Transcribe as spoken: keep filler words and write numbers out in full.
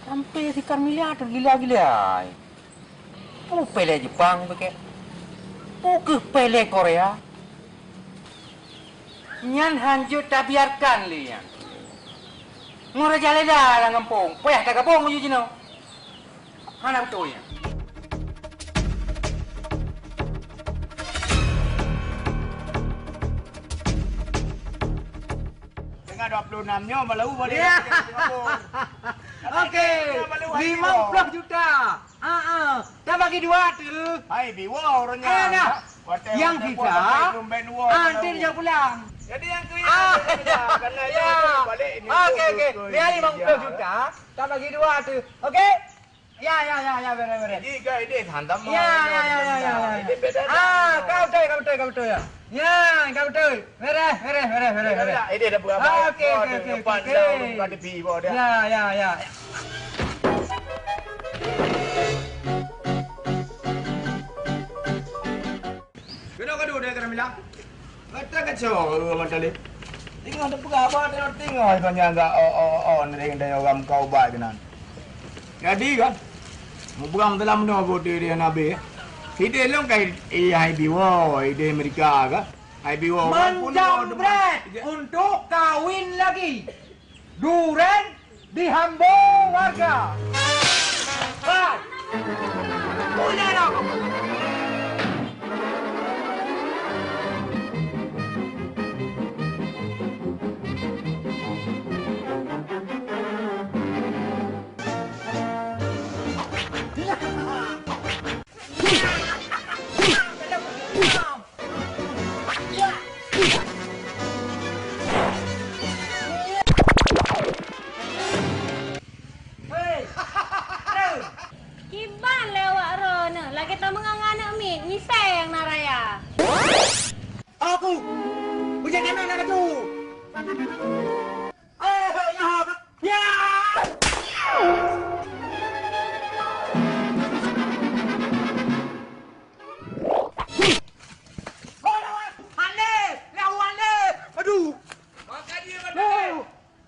Sampoe si Carmila teugila-gila. Peue pèlè Jepang pike? Peue keuh pèlè Korea? Nyan hanjeuet tabiarkan lé nyan. Ngon Raja Leda lam gampông, payah tagabong laju jinoe. Hana beutôi nyan. Teungoh dua puluh enam nyoe baru balik. Ya. Okey, limong puluh juta. Ah, ah. Tabagi dua tu. Hai, biwa orang. Ah, nah. Yang sisa, nanti dia pulang. Jadi yang tu ya, karena ya. Okey, okey. Ni limong puluh juta, tabagi dua tu. Okey? Ya, ya, ya, ya, beres, beres. Jadi, guys, dia hantam. Ya, ya, ya, ya, ya, ya. Ini beda. Ah, kau betul, kau betul, kau betul ya. Ya, kau betul. Beres, beres, beres, beres, beres. Ini dah berapa? Ah, okey, okey, okey, okey, okey. Ya, ya, ya. Keunoe ka duek deh, Carmila. Gata kacau, eh, Abang Talib. Teungoh teupeugah, abang teuingat, teungoh, ikon nyan agak, oh, oh, oh, oh, nering daya orang muka ubat keunan. Jadi kan, mubrang dalam nyoe boh diri Nabi. Sideh lôn ka i-, i-, hai biwo, ideh Amerika ka. Hai biwo, walaupun Menjambret untuk kawin lagi. Duren di Hambo warga. Hai. Punya dong. Kiban lé awak droeneuh, lagèe tameungang aneuk miet, misai nyang na raya. Aku! Bujang keunan aneuk tu!